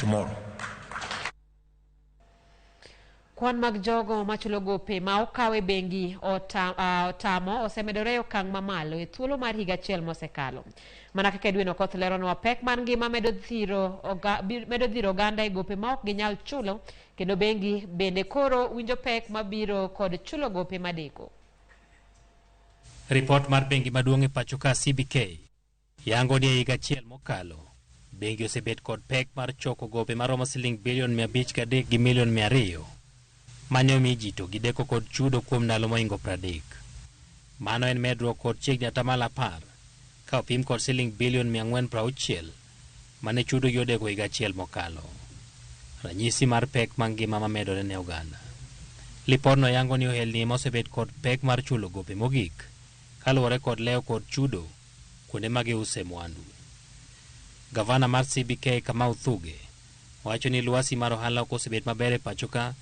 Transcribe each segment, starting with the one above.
Tomorrow. Kwan mag jogo machulo gope ma okaw e bengi otamo osemedore e okang' mamalo e thuolo mar higa achiel mosekalo. Mana kaka Edwin Okoth leronwa, pek mar ngima medo dhiro oganda e gope ma ok ginyal chulo, kendo bengi bende koro winjo pek mabiro kod chulo gope madeko. Ripot mar bengi maduong' e pacho ka CBK yango ni e higa achiel mokalo, bengi osebet kod pek mar choko gope maromo siling bilion 503 gi milion 200 mane omi ji to gideko kod chudo kuom ndalo mohingo 30. Mano en medruok kod chiegni 10% ka opim kod siling bilion 460 mane chudo gi odeko higa achiel mokalo. Ranyisi mar pek mag ngima mamedore ne oganda. Lipodno yango ni ohelni ema osebet kod pek mar chulo gope mogik kaluwore kod lewo kod chudo kuonde ma giuse mwandu. Gavana mar CBK Kamau Thuge wacho ni lwasi mar ohala ok osebet maber e pacho ka,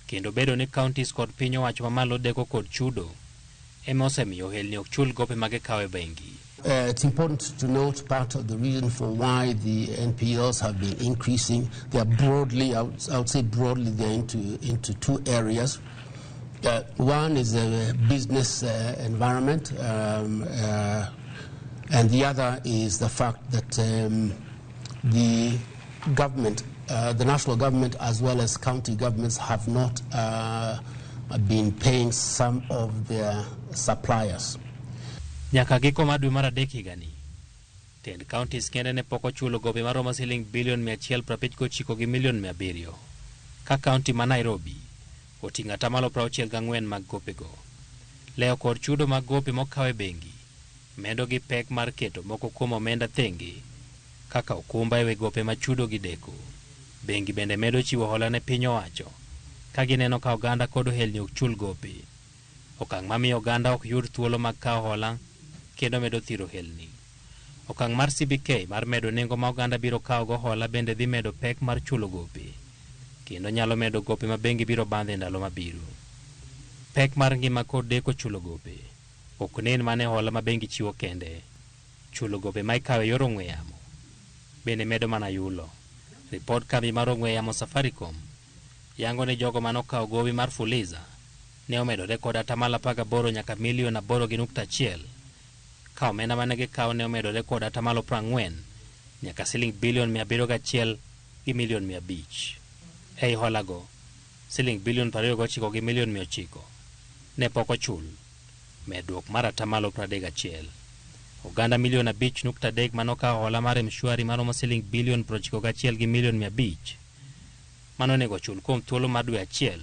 kendo bedo ni counties kod piny owacho mamalo deko kod chudo ema osemiyo ohelni ok chul gope ma gikawo e bengi. It's important to note part of the reason for why the NPLs have been increasing. They are broadly, I would say broadly, they're into two areas. One is the business environment, and the other is the fact that the government, the national government as well as county governments have not been paying some of their suppliers. Nyaka giko mar dwe mar adek higani, tend counties kende ne pok ochulo gope maromo siling bilion 159 gi milion 700, ka county ma Nairobi oting'o 64% mag gopego. Lewo kod chudo mag gope mokaw e bengi medo gi pek mar keto moko kuom omenda thenge kaka okumba e wi gope ma chudo gi deko. Bengi bende medo chiwo hola ne piny owacho ka gineno ka oganda kod ohelni ok chul gope. Okang' mamiyo oganda ok yud thuolo mag kawo hola kendo medo thiro ohelni. Okang' mar CBK mar medo nengo ma oganda biro kawogo hola bende dhi medo pek mar chulo gope, kendo nyalo medo gope ma bengi biro bandho e ndalo mabiro. Pek mar ngima kod deko chulo gope ok nen mana e hola ma bengi chiwo kende. Chulo gope ma ikawo e yor ong'we yamo bende medo mana yulo. Ripod kambi mar ong'we yamo Safaricom yango ni jogo manokawo gowi mar Fuliza ne omedore kod 18% nyaka milion 8.1, ka omenda mane gikawo ne omedore kod 40% nyaka siling bilion 701 gi milion 500. Ei holago, siling bilion 29 gi milion 900 ne pok ochul, medruok mar 31%. Oganda milion 5.3 manokawo hola mar M-Shwari maromo siling bilion 91 gi milion 500 mano onego ochul kuom thuolo mar dwe achiel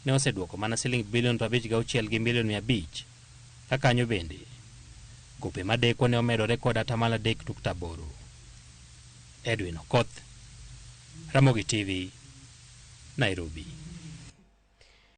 ne oseduoko mana siling bilion 56 gi milion 500, ka kanyo bende gope madeko ne omedore kod 3.8%. Edwin Okoth, Ramogi TV, Nairobi.